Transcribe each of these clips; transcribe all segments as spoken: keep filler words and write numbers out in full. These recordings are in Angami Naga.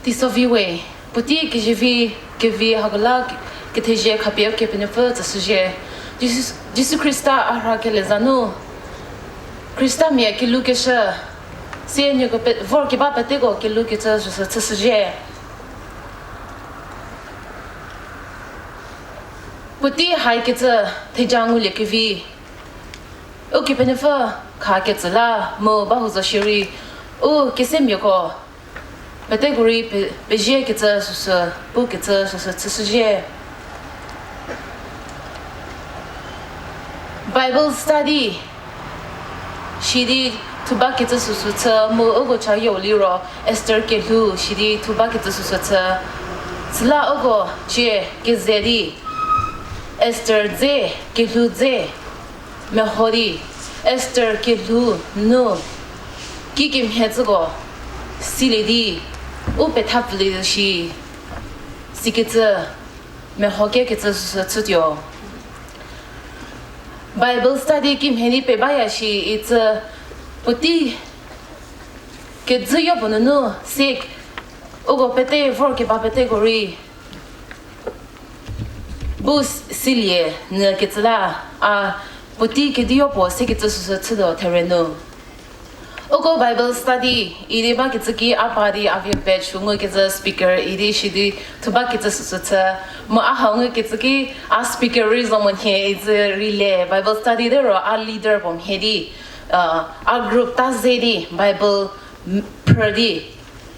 Teiso vi we, puotei kezivi, kevi hako la kethezie khapie Ukepenuopfü tsüshüzhie. Jisu, Jisu Khrista a rha kele za nu, Khristamia kelukeshü, sie nieko pe-, vor keba peteko kelukecü süsü chüshüzhie. Puotei haikecü theja ngulie kevi, Ukepenuopfü khaketsü la mu ba hu zo shierei, u kesemiako peteko rei pe-, peziekecü süsü, pukecü süsü chüshüzhie. Bible study sidi thubakecü süsü chü mu uko cha yo liro Esther kelhou sidi thubakecü süsü chü. Süla uko cie keze di Esther dze, kelhou dze meho di, Esther kelhou nu kikemhie tsüko silie di u pethapfülie shi, sikecü meho kekecü süsü chütuo. Bible study kimhie di pebaya shi icü puotei kejü yopuo nunu sik uko pete vor keba peteko rei bu silie nyü kecü la, a puotei kediyopuo sikecü süsü chütuo there nu. Uko Bible study idi bakecü ki a pa di a vie batch ngukecü speaker idi shidi thubakecü süsü chü. Mu a hau ngukecü ki a speaker rei zo mo nhie icü rei le Bible study de ro a leader puo mhie di, a group ta ze di Bible phrü di,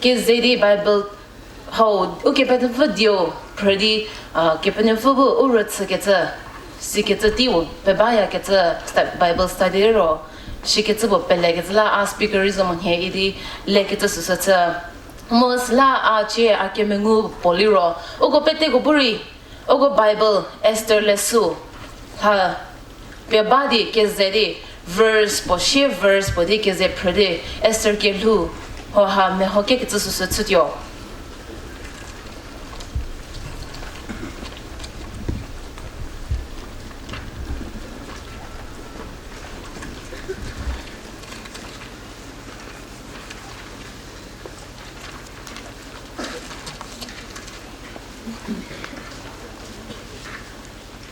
keze di Bible hau Ukepenuopfü dieu phrü di, Kepenuopfü bu u rüchükecü, sikecü teiu pebaya kecü Bible study ro, shikecü puo pelekecü la a speaker rei zo mo nhie idi lekecü süsü chü. Mu süla a cie a kemengu puo liro uko peteko bu rei uko Bible Esther leshü ha pie ba di keze di verse puo sie verse puo di keze phrü di Esther kelhou hoha meho kekecü süsü chütuo.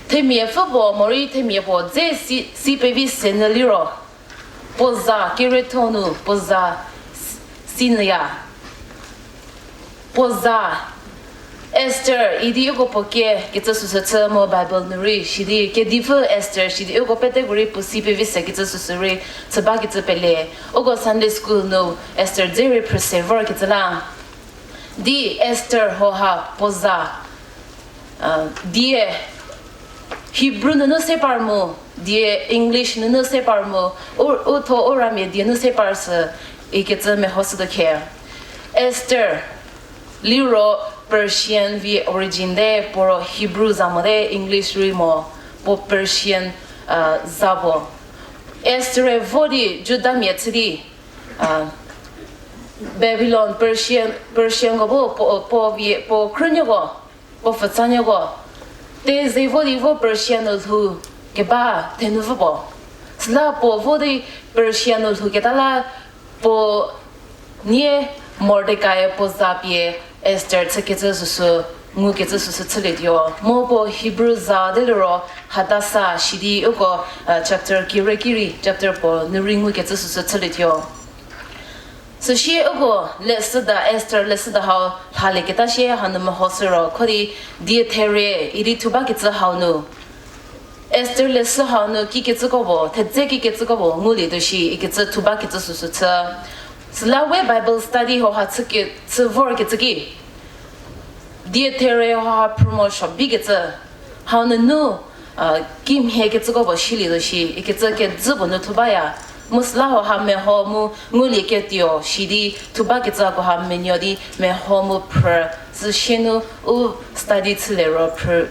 Themia pfü puo morei themia puo dze si, si pevi se nyü liro, puo za kerietho nu puo za s-, si nyüya. Puo za Esther idi uko puo kie kecü süsü chü mu Bible nu rei shidi kedipfü Esther shidi uko peteko rei puo si pevi se kecü süsü rei chü bakecü pele. Uko Sunday school nu Esther dze rei phrü se vorkecü la. Di Esther hoha puo za, die Hebrew nunu se par mu, die English nunu se par mu, u, u tho u ramia die nu se par sü, ikecü mehoshütuo khe. Esther liro Persian vi origin te, puo ro Hebrew za mote, English rei mo, puo Persian za puo. Esther vo di Judamia chü di, Babylon, Persian, Persianko bu puo, puo vie, puo khrünuoko, puo pfutsanuoko te ze vo di vo Persia nu lhou keba thenu pfü puo. Süla puo vo di Persia nu lhouketa la puo nie Mordekai puo za pie Esther chükecü süsü, ngukecü süsü chülietuo. Mu puo Hebrew za te liro Hadassah shidi uko chapter kire kiri, chapter puo nu rei ngukecü süsü chülietuo. Süsie uko leshüda, Esther leshüda hau lhalieketa sie hanu mehoshü ro kho di die therie idi thu bakecü hau nu, Esther leshü hau nu kikecüko puo, thedze kikecüko puo ngulietuo shi ikecü thu bakecü süsü chü. Süla we Bible study hoha chü ke, chü vorkecü ki die therie hoha phrü mo suo bikecü hau nunu kimhie kecüko puo silietuo shi ikecü kejü puo nu thu baya. Mu süla hoha meho mu ngulieketuo shi di thu bakecüko ha menuo di meho mu phrü, süsie nu u study chülie ro phrü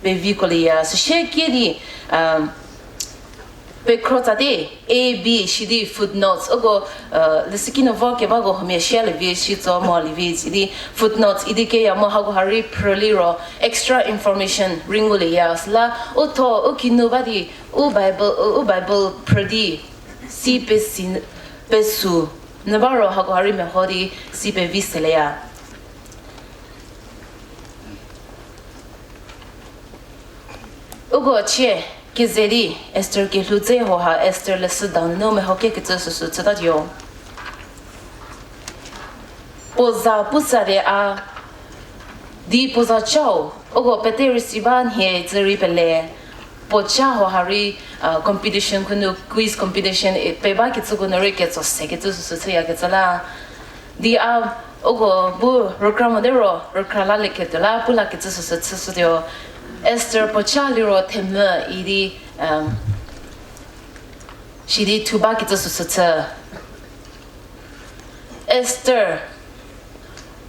peviko lieya. Süsie kie di pekhro tsa di A B shi di footnotes, uko leshüki nu vo kebako huomia sialie vi, sitso molie vi shi di footnotes idi keya mu hako ha rei phrü liro extra information rei ngulieya. Süla u tho u kinu ba di u Bible, u Bible phrü di si pesi, pesü nyü ba ro hako ha rei meho di si pevi selie ya. Uko chie keze di Esther kelhou dze hoha Esther leshüda nunu meho kekecü süsü chütatuo. Puo za pusalie a, di puo za chau, uko pete rei si ba nhie tsü rei pele, puo cha hoha rei, competition khunu, quiz competition peba kecü khunu rei ketso se kecü süsü chüyakecü la. Di a, uko bu rükra mo de ro, rükra lalieketuo la, pu lakecü süsü chüshütuo. Esther puo cha liro themvü idi, sidi thu bakecü süsü chü. Esther,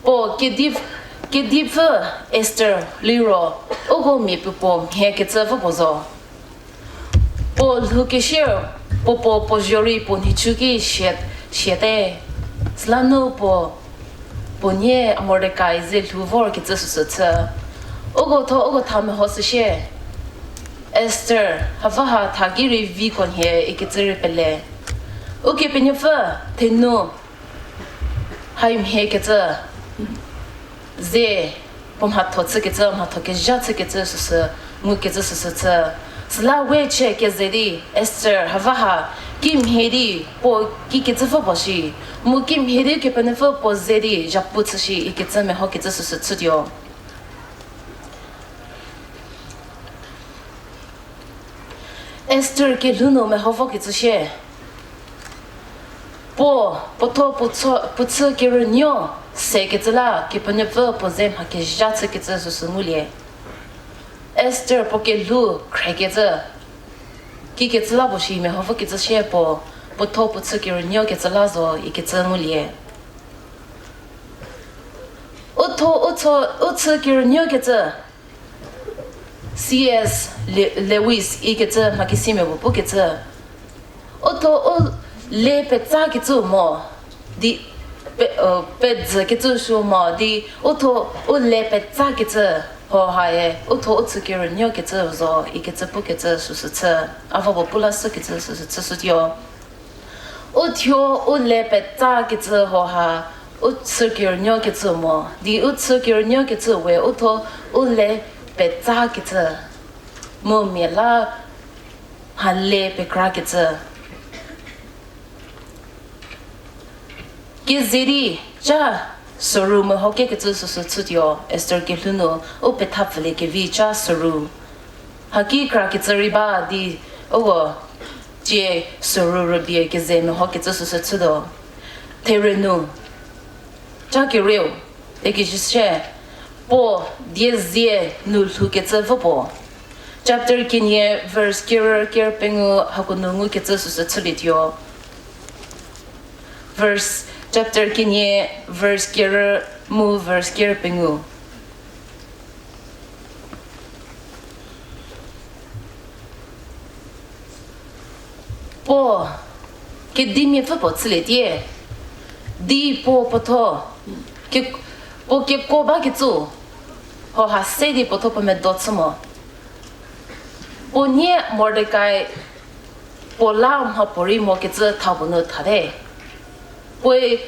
puo kedi, kedipfü Esther liro, uko mia puo puo mhiekecü pfü puo zo. Puo lhoukeshie, puo puo puo zho rei puo nhicu ki sie, siate. Süla nu puo, puo nie Mordekai ze lhou vorkecü süsü chü. Uko tho uko tha meho süsie, Esther hapfü ha tha ki rei viko nhie ikecü rei pele. Ukepenuopfü thenu hai mhiekecü ze puo mhatho chükecü, mhatho kezha chükecü süsü, ngukecü süsü chü. Süla we chie keze di Esther hapfü ha kimhie di puo kikecü pfü puo shi, mu kimhie di Kepenuopfü puo ze di zhapu chü shi ikecü mehokecü süsü chütuo. Esther kelhou nu meho vokecü sie, puo, puotho puo chü, puo chü kerünuo sekecü la Kepenuopfü puo ze mha kezha chükecü süsü ngulie. Esther puo kelhou khrekecü, kikecü la puo shi meho vokecü sie puo, puotho puo chü kerünuokecü la zo ikecü ngulie. Utho, utho, u chü kerünuokecü, C S Le-, Lewis ikecü mhakesimia puo pukecü, utho u le petsakecü mo, di pe-, pedzükecü sü mo, di utho u le petsakecü, ho hae utho u chü kerünuokecü zo ikecü pukecü süsü chü, a va puo pu la sükecü süsü chüshütuo. Uthuo u le petsakecü hoha, u chü kerünuokecü mo, di u chü kerünuokecü we utho u le petsakecü, mu mia la mhale pekrakecü. Keze di ca soru mehokekecü süsü chütuo, Esther kelhou nu u pethapfülie kevi ca soru. Haki krakecü rei ba di, uko cie soru rübie keze mehokecü süsü chütuo. Therenu, ca kerieu, ikecü sie, puo diezie nu lhoukecü pfü puo. Chapter kenie verse kerü kerü pengou hako nu ngukecü süsü chülietuo. Verse, chapter kenie verse kerü mu verse kerü pengou. Puo kedimia pfü puo chülietie, di puo puotho, ke-, puo kekuo bakecü hoha se di puotho puo medo chü mo. Puo nie Mordekai puo la mhapuorei mokecü tha puo nu thate. Puoe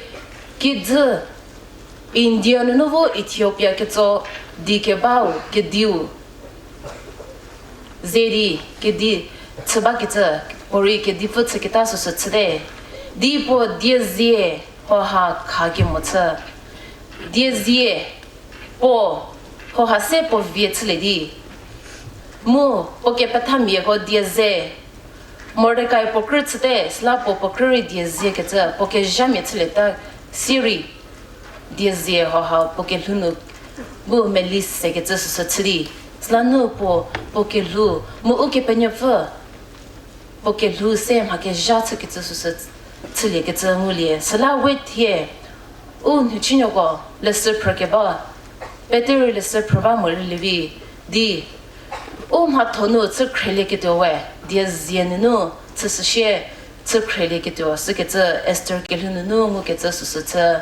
kijü India nunu vo Ethiopia ketso di kebau kediu ze di kedi chü bakecü, puorei kedipfü chüketa süsü chüte. Di puo diezie hoha khakemo chü. Diezie puo hoha se puo vie chülie di, mu puo kepethamiako diezie, Mordekai puo krü chüte, süla puo puo krü rei diezie kecü puo kezhamia chülieta sirei, diezie hoha puo kelhou nu bu meli sekecü süsü chü di, süla nu puo, puo kelhou mu Ukepenuopfü puo kelhou se mha kezha chükecü süsü chüliekecü ngulie. Süla we thie u nhicunuoko leshü phrükeba, Peter leshü phrü ba morei lievi di, u mhatho nu chü khrielieketuo we, diezie nunu chüshüsie chü khrielieketuo sükecü Esther kelhou nunu ngukecü süsü chü.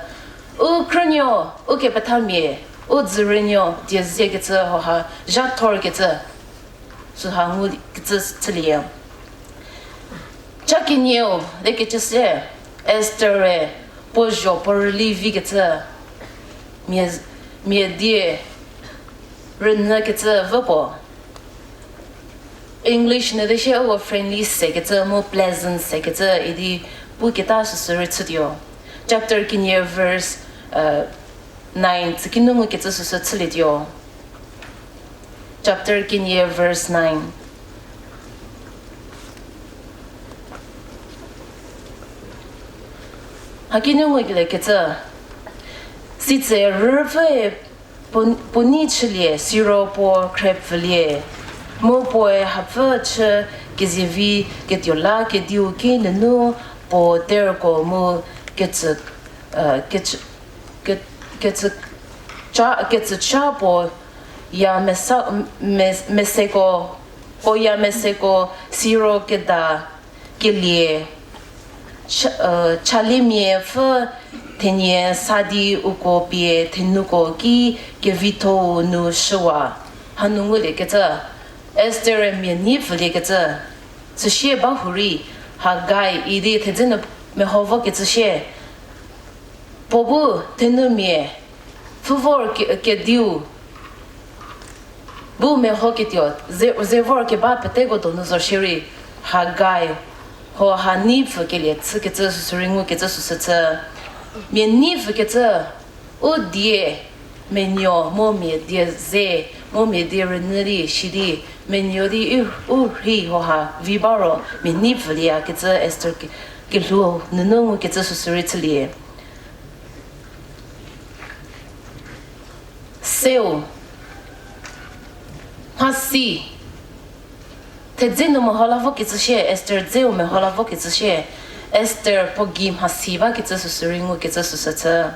U krünuo, ukepethamia, u dzürünuo dieziekecü hoha zha thorkecü süha ngukecü chülie. Ca kenieu lekecü se, Esther-e puo zho puo rüli vikecü, mia, mia die rünyükecü vü puo. English nu de shie uko friendly sekecü mu pleasant sekecü idi puketa süsü rei chütuo. Chapter kenie verse, uh, nine, tsükinu ngukecü süsü chülietuo. Chapter kenie verse nine. Hakinu nguliekecü. Sitse rüpfüe puo, puo nei chülie, siro puo khriepfülie. Mu puoe hapfü chü kezivi ketuo la kediu ki nunu puo terko mu kecü, uh, kecü, ke, kecü cha, kecü cha puo ya mesa, mes, meseko, puo ya meseko siro keda kelie, cha-, uh, chalimia pfü thenie sa di uko pie thenuko ki kevitho-u nu shüwa. Hanu nguliekecü, Esther-e mia nei pfüliekecü, süsie ba hurei, Hagai idi thedze nu meho vokecü sie. Puo bu thenumia pfü vor ke-, kediu bu mehoketuo, ze, ze vor keba peteko donu zo shierei, Hagai ho ha nei pfükelie chükecü süsü rei ngukecü süsü chü. Mia nei pfükecü, u die menuo mu mia die ze, mu mia die rünyü di shi di, menuo di u, u rhei ho ha vi ba ro mia nei pfülieyakecü Esther ke-, kelhou nunu ngukecü süsü rei chülie. Seu. Mhasi. Thedze nu meho la vokecü sie, Esther dzeu meho la vokecü sie, Esther puo gei mhasi bakecü süsü rei ngukecü süsü chü.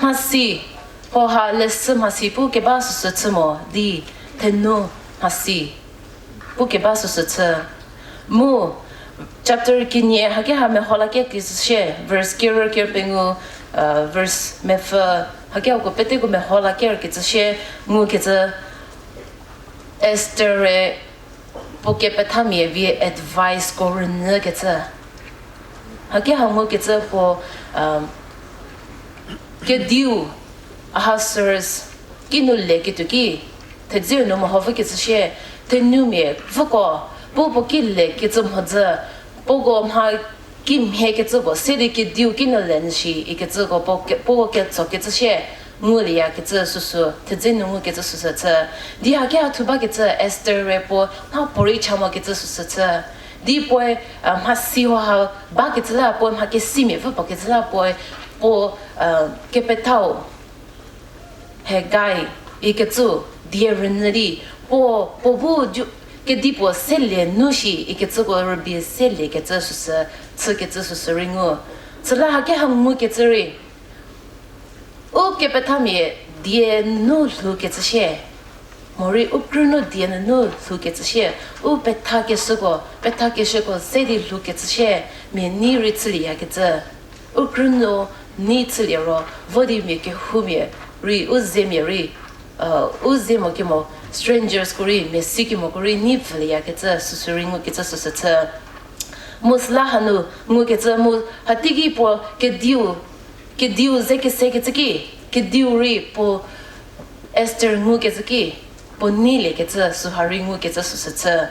Mhasi, ho ha leshü mhasi pu keba süsü chü mo di, thenu mhasi pu keba süsü chü. Mu, chapter kenie haki ha meho la kekecü sie, verse kerü kerü pengou, uh, verse mepfü, haki hako peteko meho la kerkecü sie, ngukecü Esther-e puo kepethamia vie advice ko rünyükecü. Haki ha ngukecü puo, um, kediu Ahasuerus kinu leketuo ki, thedzeu nu meho vokecü sie, thenumia pfüko, puo puo ki lekecü mhodzü, puoko mha kimhiekecü puo se di kediu kinu le nyü shi ikecüko puo ke-, puo ketsokecü sie, ngulieyakecü süsü, thedze nu ngukecü süsü chü. Di haki ha thu bakecü Esther-e puo mha puorei cha mokecü süsü chü. Di puoe, uh, mhasi ho ha bakecü la puoe mha kesimia pfü puokecü la puoe puo, uh, kepethau Hagai ikecü die rünyü di puo, puo bu ju-, kedipuo selie nu shi ikecüko rübei seliekecü süsü, chükecü süsü rei ngu. Süla haki ha ngukecü rei u kepethamia die nu lhoukecü sie, morei u krünu die nunu lhoukecü sie, u pethakeshüko, pethakeshüko se di lhoukecü sie, mia nei rei chülieyakecü. U krünu nei chülie ro, vo di mia kehoumia rei, u zemia rei, uh, u ze mo kemo, strangersko rei, mia sikemoko rei nei pfülieyakecü süsü rei ngukecü süsü chü. Mu süla hanu ngukecü mu hateiki puo kediu, kediu ze kesekecü ki, kediu rei puo Esther ngukecü ki, puo neiliekecü süha rei ngukecü süsü chü.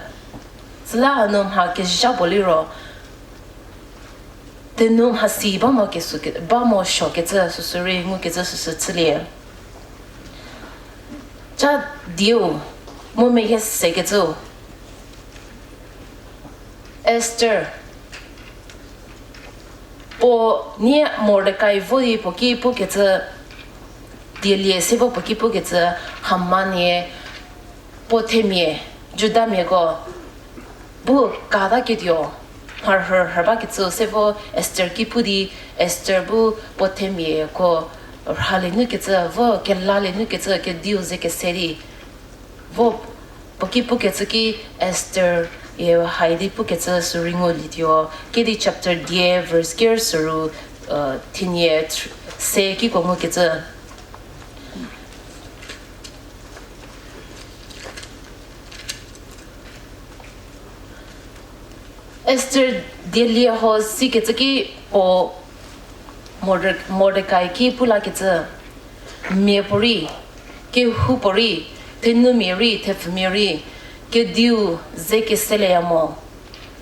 Süla hanu mha kezha puo liro, thenu mhasi ba mo kesuo ke-, ba mo suokecü süsü rei ngukecü süsü chülie. Cha dieu, mu meyie sekecü. Esther, puo nie Mordekai vo di puo ki pukecü, dielie se vo puo ki pukecü, Hamanie, puo themia, Judamiako bu kataketuo, mharhü rhü bakecü se vo Esther ki pu di, Esther bu puo themiako rhalie nukecü, vo kelalie nukecü, kediu ze kese di, vo puo ki pukecü ki Esther-e hai di pukecü sü rei ngulietuo. Kedi chapter dia verse ker süru, uh, thinie thr-, se kiko ngukecü. Esther dielie ho sikecü ki puo Morde-, Mordekai ki pu lakecü, mia puorei, kehoupuorei, thenumia rei, thepfumia rei, kediu ze keseleya mo,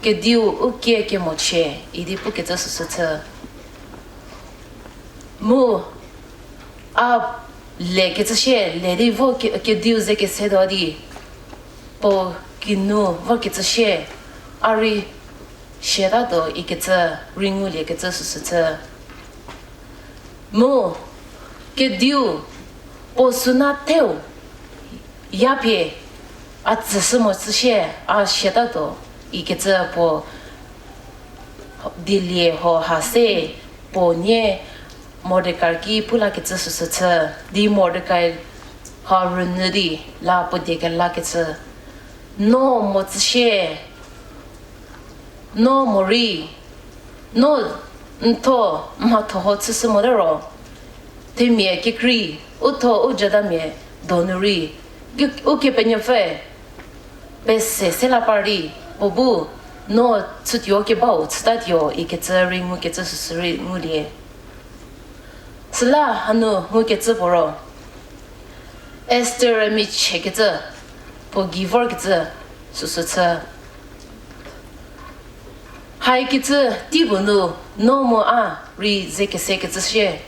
kediu u kie kemochie idi pukecü süsü chü. Mu a lekecü shie, le di vo ke-, kediu ze kesetuo di, puo kinu vokecü shie, a rei siatatuo ikecü rei nguliekecü süsü chü. Mu kediu puo süna theu yapie a tsüshü mo chü shie, a siatatuo ikecü puo dielie ho ha se puo nie Mordekai ki pu lakecü süsü chü, di Mordekai ha rünyü di la puo die kelakecü. No mo chü shie, no morei, no n tho mhatho ho chüshü mo te ro, themia kekrei, u tho u Judamia donu rei, u Kepenuopfü pese se la par di, puo bu no chütuo kebau chütatuo ikecü rei ngukecü süsü rei ngulie. Süla hanu ngukecü puo ro, Esther michiekecü, puo gei vorkecü süsü chü. Haikecü teipuo nu no mu a rei ze kesekecü shie,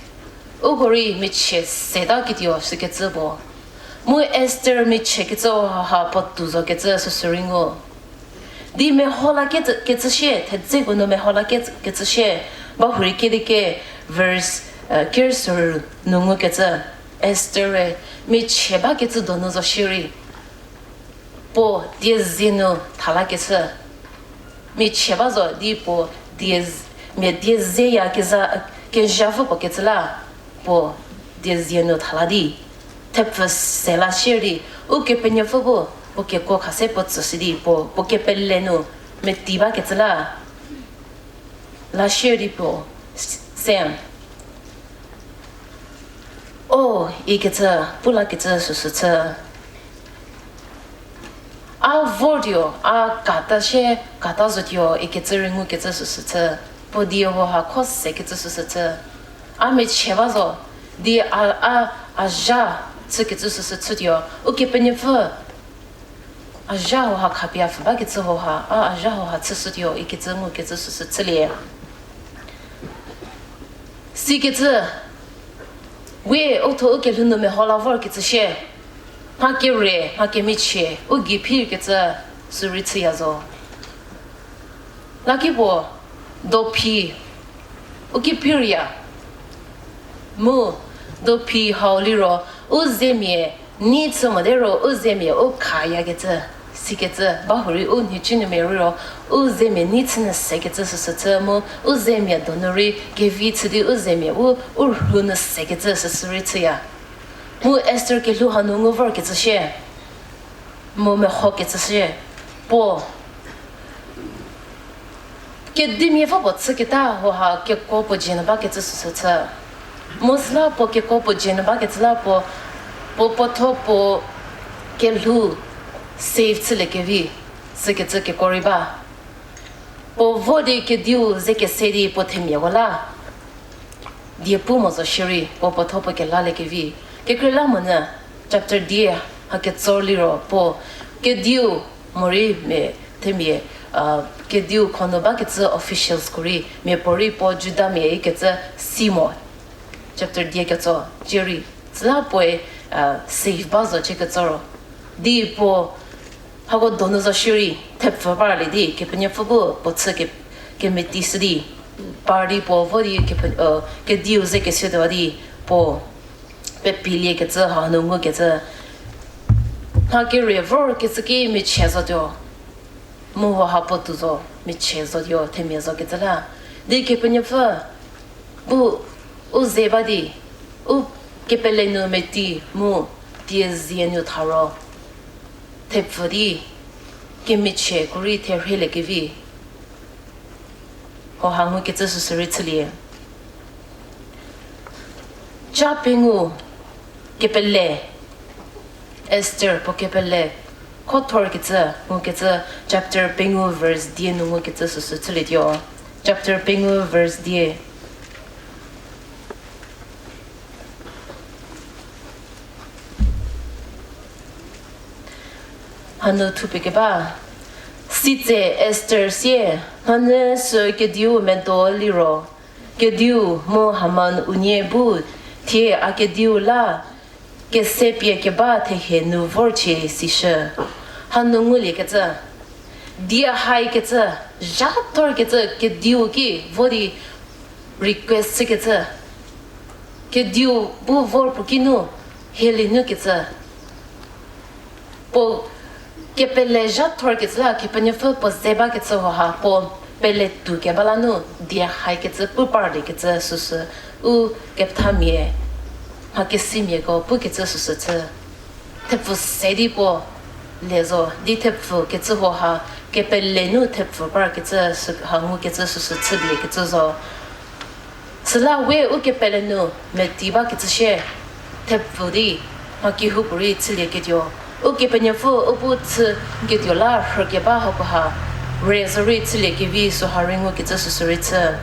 uko rei michie seta ketuo sükecü puo. Mu Esther michiekecü ha puo tou zokecü süsü rei ngu. Di meho la kecü, kecü shie, thedzeko nu meho la kecü, kecü shie, ba hurei kedike verse, eh, ker sürü nu ngukecü, Esther-e michie bakecü donu zo shierei, puo diezie nu thalakecü. Michie ba zo di puo die, mia diezie ya keza, kezha pfü puo kecü la, puo diezie nu thala di, thepfü se la shierei, Ukepenuopfü bu puo kekuo kha se puo tsüshü di puo, puo kepele nu meti bakecü la, la shierei puo, se o ikecü pu lakecü süsü chü. A vortuo, a kata shie, kata zotuo ikecü rei ngukecü süsü chü. Puo die ho ha kho sekecü süsü chü. A michie ba zo, di a, a, a zha chükecü süsü chütuo. Ukepenuopfü a zha ho ha khapie a pfü bakecü ho ha, a, a zha ho ha chüshütuo ikecü ngukecü süsü chülie. Sikecü, we u tho u kelhou nu meho la vorkecü shie, mha kere, mha kemichie, u gei phikecü sürei chüya zo. Lakipuo, dophi, u ki phirya. Mu, dophi hau liro, u zemia nei chü mote ro u zemia u khayakecü, sikecü, ba hurei u nhicunuomia rei ro, u zemia nei chü nyü sekecü süsü chü mu, u zemia donu rei kevi chü di u zemia u, u rhu nyü sekecü süsü rei chüya. Mu Esther kelhou hanu ngu vorkecü shie, mu mehokecü shie, puo kedimia pfü puo chüketa ho ha kekuo puo dzie nu bakecü süsü chü. Mu süla puo kekuo puo dzie nu bakecü la puo, puo puotho puo kelhou save chüliekevi, sükecü kekuo rei ba. Puo vo di kediu ze kese di puo themiako la die pu mo zo shierei, puo puotho puo kelaliekevi. Kekreilamonyü, chapter die ha ketso liro puo kediu morei mia themia, kediu khonu bakecü officialsko rei, mia puorei puo Judamia ikecü si mo. Chapter die ketso, cierei, süla puoe, save ba zo cü ketso ro. Di puo hako donu zo shierei, thepfü parlie di, Kepenuopfü bu puo chü ke, kemeti shü di, par di puo vo di, kediu ze kesetuo di, puo pepiliekecü hanu ngukecü. Mha kere vorkecü ki michie zotuo. Mu ho ha puo tou zo, michie zotuo, themia zokecü la. Di Kepenuopfü bu u ze ba di, u kepele nu meti mu, diezie nu tha ro, thepfü di, kemichieko rei therheiliekevi. Ho ha ngukecü süsü rei chülie. Ca pengou kepele, Esther puo kepele khothorkecü ngukecü, chapter pengou verse die nu ngukecü süsü chülietuo. Chapter pengou verse die. hanu thupie keba. Sitse Esther sie, mhanyü sü kediu medo liro, kediu mu Haman unie bu thie a kediu la kese pie keba thehie nu vorcie sishü. Hanu nguliekecü, die haikecü, zha thorkecü, kediu ki vo di request chükecü. Kediu bu vor puo kinu, hielie nukecü. Puo kepele zha thorkecü la, Kepenuopfü puo ze bakecü hoha, puo pele tuo keba la nu, die haikecü, pu parliekecü süsü, u kepethamia, mhakesimiako pukecü süsü chü. Thepfü se di puo le zo, di thepfü kecü hoha, kepele nu thepfü parkecü sü ha ngukecü süsü chüliekecü zo. Süla we u kepele nu meti bakecü shie, thepfü di, mha kehoupuorei chülieketuo. Ukepenuopfü u bu chüketuo la rhükeba hakoha, re zorei chüliekevi süha rei ngukecü süsü rei chü.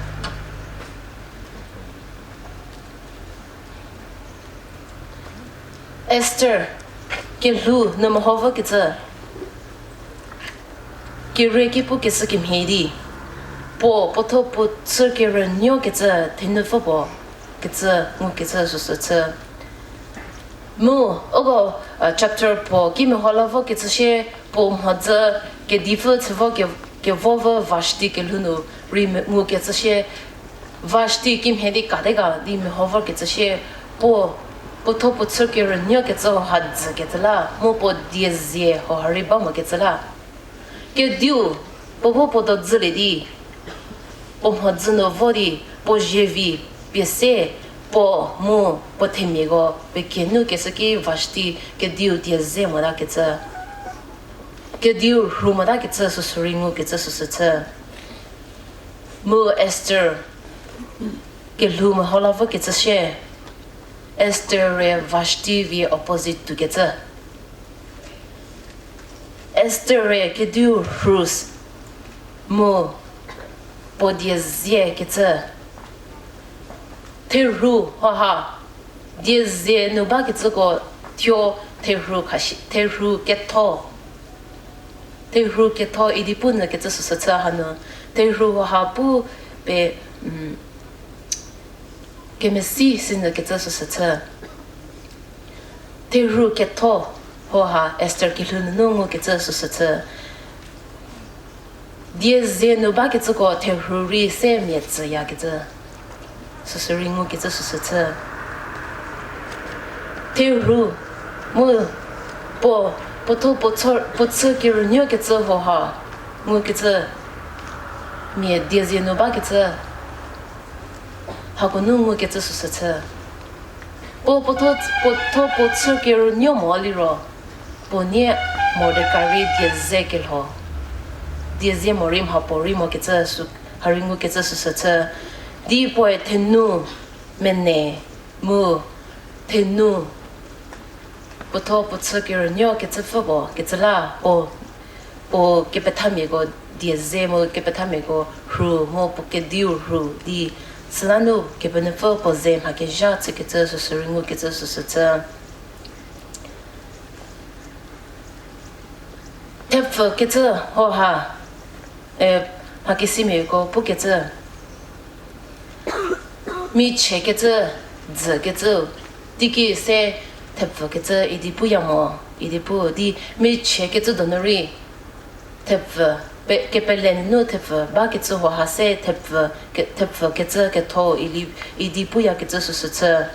Esther, kelhou nu meho vokecü, kerie ki pukeshü kemhie di, puo, puotho puo chü kerünuokecü thenupfü puo kecü ngukecü süsü chü. Mu, uko, chapter puo ki meho la vokecü shie, puo mhodzü kedipfü chü vo ke, kevo vü Vashti kelhou nu rei me, ngukecü shie, Vashti kimhie di kate ga di meho vokecü shie, puo, puotho puo chü kerünuokecü hoha dzükecü la, mu puo diezie hoha rei ba mokecü la. Kediu, puo bu puo do dzülie di, puo mhodzü nu vo di, puo zievi pie se, puo mu puo themiako pekenu keshü ki Vashti kediu diezie motakecü. Kediu rhu motakecü süsü rei ngukecü süsü chü. Mu Esther kelhou meho la vokecü shie, Esther-e Vashti vi opposite tuokecü. Esther-e kediu rhu s-, mu puo diezie kecü. Therhu hoha, diezie nu bakecüko thuo therhu khashi, therhu ketho. Therhu ketho idi pu nyü kecü süsü chü hanu. Therhu hoha pu pe, kemesi si nyü kecü süsü chü. Therhu ketho hoha Esther kelhou nunu ngukecü süsü chü. Diezie nu bakecüko therhu rei se mia tsüyakecü süsü rei ngukecü süsü chü. Therhu mu puo, puotho puo chü, puo chü kerünuokecü hoha ngukecü, mia diezie nu bakecü hako nu ngukecü süsü chü. Puo, puotho, puotho puo chü kerünuo mo liro, puo nie Mordekai rei diezie kelho, diezie morei mha puorei mokecü sü, ha rei ngukecü süsü chü. Di puoe thenu mene mu thenu puotho puo chü kerünuokecüpfü puo kecü la, puo, puo kepethamiako diezie mu kepethamiako rhu mu puo kediu rhu di, süla nu Kepenuopfü puo ze mha kezha chükecü süsü rei ngukecü süsü chü. Thepfükecü hoha, e, mhakesimiako pukecü, michiekecü, dzükecü, teiki se thepfükecü idi puya mo, idi pu di michiekecü donu rei thepfü, pe, kepele nunu thepfü bakecü hoha se thepfü, ke, thepfükecü ketho ili, idi puyakecü süsü chü.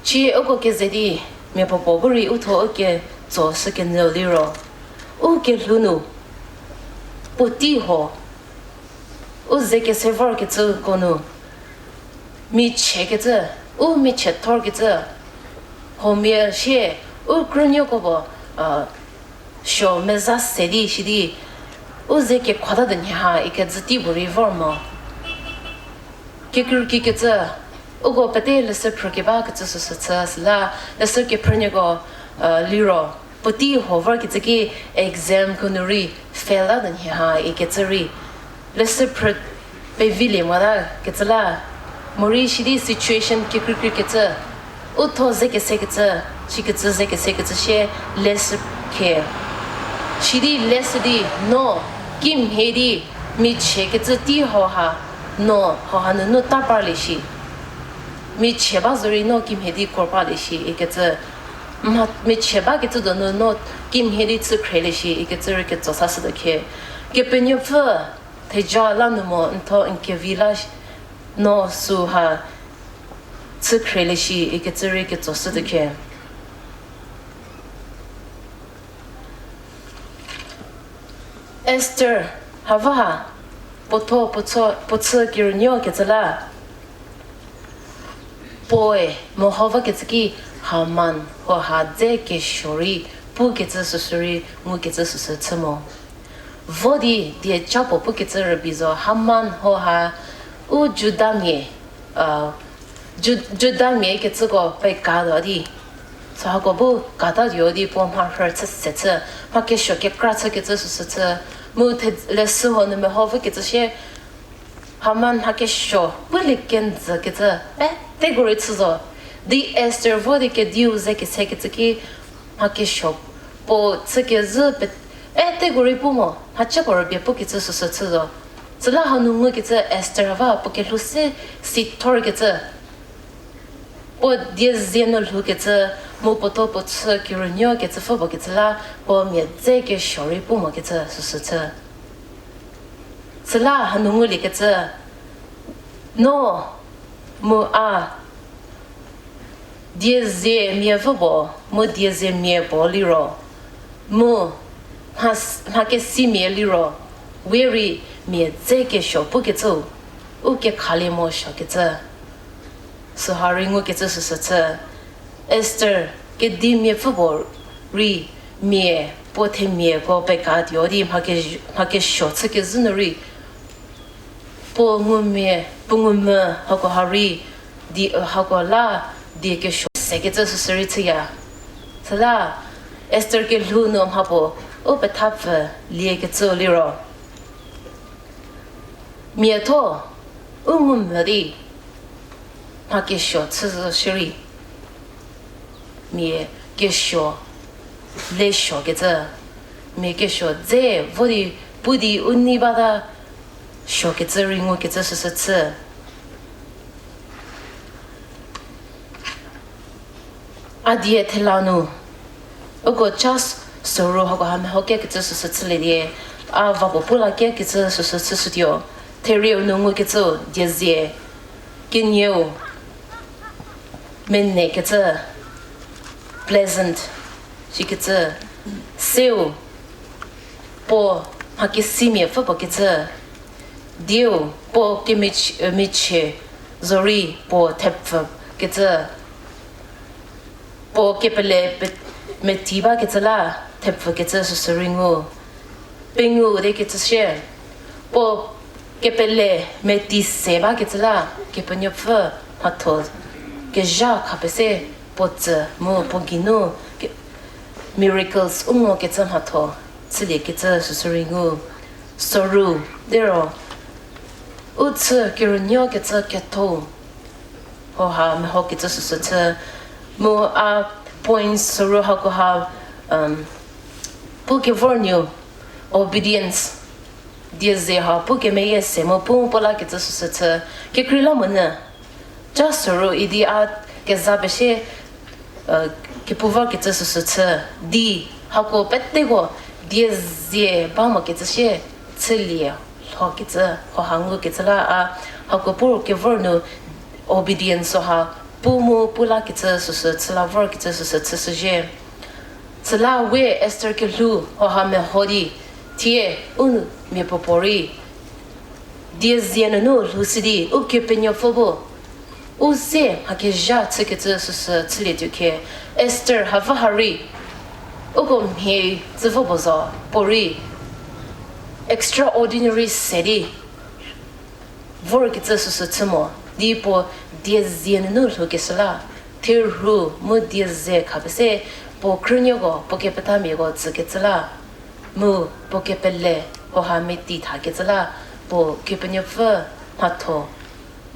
Ci uko keze di, mia puopuo bu rei uthuo u ketso shü kenyü liro, u kelhou nu puotei ho, u ze kese vorkecüko nu, michiekecü, u michie thorkecü, huomia sie, u krünuoko puo, a, suo meza se di shi di, u ze kekhota de nhie ha ikecü tei puorei vor mo. Kekreikreikecü, uko pete leshü phrükebakecü süsü chü süla, leshü kephrünuoko, a, liro, puotei ho vorkecü ki examko nu rei fail la de nhie ha ikecü rei, leshü phrü pevilie motakecü la, morei shi di situation kekreikreikecü, uthuo ze kesekecü, Sikecü ze kesekecü sie leshü khe. Sidi leshü di no kimhie di michiekecü tei hoha, no hoha nunu ta parlie shi. Michie ba zorei no kimhie di kor parlie shi ikecü. Mha, michie bakecü donu no kimhie di chü khrielie shi ikecü rei ketso sashütuo khe. Kepenuopfü theja la nu mo ntho n kevi la no süha chü khrielie shi ikecü rei ketso shütuo khe. Esther, hava ha, puotho, puo chü, puo chü kerünuokecü la, puoe meho vakecü ki Haman hoha dze kesuo rei pukecü süsü rei ngukecü süsü chü mo. Vo di dieca puo pukecü rübei zo Haman hoha u Judamia, Ju-, Judamia kecüko pekatuo di. Sü hako bu katatuo di puo mharhü chü se chü, mha kesuo kekra chükecü süsü chü, mu the leshü ho nu meho vokecü sie, Haman mha kesuo pulie kenjükecü peteko rei chü zo. Di Esther vo di kediu ze kesekecü ki mha kesuo puo chükezhü pe-, peteko rei pu mo, mhacüko rübei pukecü süsü chü zo. Süla hanu ngukecü Esther va puo kelhou se sithorkecü. Puo diezie nu lhoukecü, mu puotho puo chü kerünuokecü pfhü bakecü la, puo mia dze kesuo rei pu mokecü süsü chü. Süla hanu nguliekecü, no mu a, diezie mia pfhü bo, mu diezie mia bo liro, mu mha, mha kesimia liro, we rei mia dze kesuo pukecüu, u kekhalie mo suokecü. Süha rei ngukecü süsü chü. Esther kedimia pfhü bo rei mia puo themiako pekatuo di mha ke-, mha kesuo chükezhü nu rei puo ngumia, puo ngumvü hakoha rei di, hako la die kesuo sekecü süsü rei chüya. Süla Esther kelhou nu mha puo u pethapfü liekecü liro, miatho u ngumvü di mha kesuo chüzhü shierei, mia kesuo le suokecü, mia kesuo dze vo di pu di u nei bata suokecü rei ngukecü süsü chü. A die thela nu uko cha s-, soru hakoha meho kekecü süsü chülie die, a va puo pu la kekecü süsü chüshütuo. Therieu nu ngukecü diezie, kenieu, menekecü, pleasant, sikecü, seu, puo mha kesimia pfhü bakecü, dieu, puo kemich-, michie zorei puo thepfükecü, puo kepele pe-, meti bakecü la thepfükecü süsü rei ngu. Pengou de kecü sie, puo kepele meti se bakecü la Kepenuopfü mhatho kezha khapie se puo tsü mu puo geinu ke-, miracles u ngokecü mhatho chüliekecü süsü rei ngu. Soru, liro u chü kerünuokecü ketho hoha mehokecü süsü chü. Mu a points soru hakoha, um, pu kevor nuo, obedience. Dieze ha pu kemeyie se mu pu pu lakecü süsü chü. Kekreilamonyü, ca soru idi a keza pesie, kepu vorkecü süsü chü. Di, hako peteko diezie ba mokecü sie chülie lhokecü, hoha ngukecü la a, hako pu kevor nu obedience ha pu mu pu lakecü süsü chü la vorkecü süsü chüshüzhie. Süla we Esther kelhou hoha meho di, thie u miapuopuorei diezie nunu lhou si di Ukepenuopfü bu u ze mha kezha chükecü süsü chülietuo khe, Esther hapfü ha rei uko mhie tsüpfü puo zo, puorei extraordinary se di vorkecü süsü chü mo, di puo diezie nunu lhoukeshü la, therhu mu diezie khapie se puo krünuoko, puo kepethamiako tsükecü la, mu puo kepele hoha meti thakecü la, puo Kepenuopfü mhatho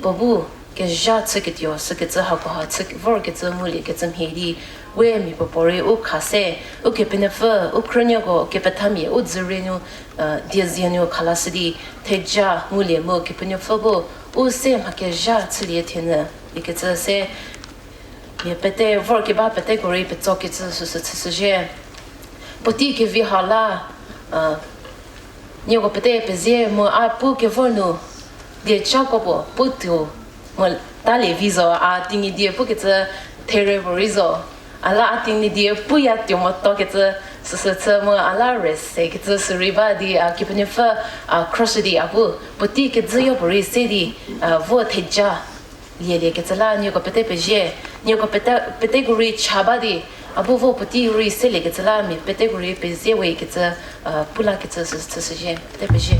puo bu kezha chüketuo sükecü hakoha chü vorkecü nguliekecü mhie di, we mia puopuorei u kha se, Ukepenuopfü, u khrünuoko kepethamia u dzürie nu, die zie nu khalashü di, theja ngulie mu Kepenuopfü bu u se mha kezha chülie thenyü ikecü se, mia pete vorkeba peteko rei petsokecü süsü chüshüzhie. Puotei kevi ha la, nieko pete pezie mu a pu kevor nu, diecako puo putuo mu talie vi zo, a Tenyidie pukecü there puorei zo. A la a Tenyidie puya tuo motokecü süsü chü mu a la re sekecü sürei ba di a Kepenuopfü a khroshü di a bu puotei kezhüyo puorei se di, vo theja lieliekecü la nieko pete pezie, nieko pete, peteko rei cha ba di, a bu vo puotei rei seliekecü la mia peteko rei pezie we ikecü, pu lakecü süsü chüshüzhie, pete pezie.